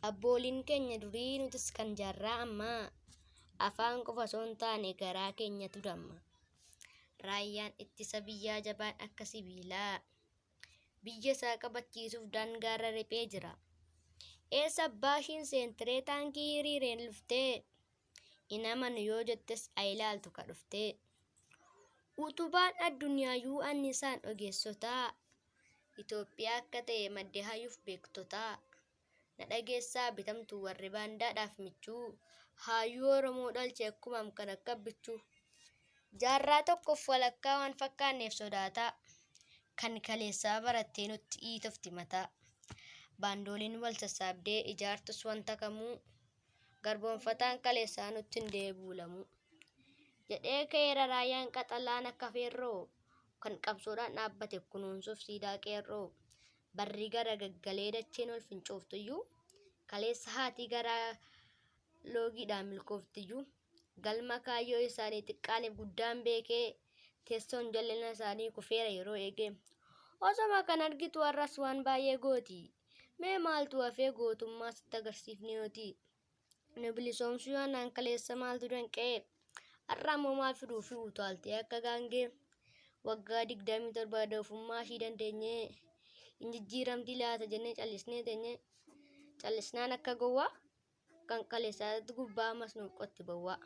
Abbooliin keenya durii nutis kan jaarraa ammaa afaan qofa osoo hin taane garaa keenyatu damma. Raayyaan ittisa biyyaa jabaan akka sibiilaa biyya isaa qabachiisuuf daangaarra riphee jira. Eessa abbaashiin seentiree taankii hiriireen luftee hin amanu yoo jettes ayilaaltu ka dhuftee. Utubaan addunyaayyuu annisaan ogeessotaa Itoophiyaa akka ta'e madde hayyuuf beektotaa. Na dhageessaa bitamtuu warri baandaadhaaf michuu haayyuu Oromoo dhalche akkumaam kan akka abbichuu. Jaarraa tokkoof walakkaa waan fakkaanneef sodaataa kan kaleessaa barattee nutti iitofti mataa. Baandooliin wal sassaabdee ijaartus wanta kamuu garboomfataan kaleessaa nutti hin deebi'u lamuu. Jedhee ka'eera raayyaan qaxalaan akka feerroo kan qabsoodhaan dhaabbate kunuunsuuf siidaa qeerroo. Barri gara gaggalee dacheen ol fincooftuyyuu kaleessa haatii garaa loogiidhaan milkooftiyyuu galma kaayyoo isaanii xiqqaaniif guddaan beekee teessoon jallina isaanii kufeera yeroo eegee. Osoma kan argitu har'as waan baay'ee gooti. Mee maaltu hafee gootummaa sitti agarsiifneeyooti. Nu bilisoomsuu yaannaan kaleessa maaltu danqee? Har'a ammoo maal fiduufi utaaltee akka gaangee? Waggaa 27 doofummaa ishii dandeenyee hin jijjiiramtii laata jennee callisnee teenyee callisnaan akka gowwaa kan kaleessaatti gubbaa ammas nuuf qotti bowwaa.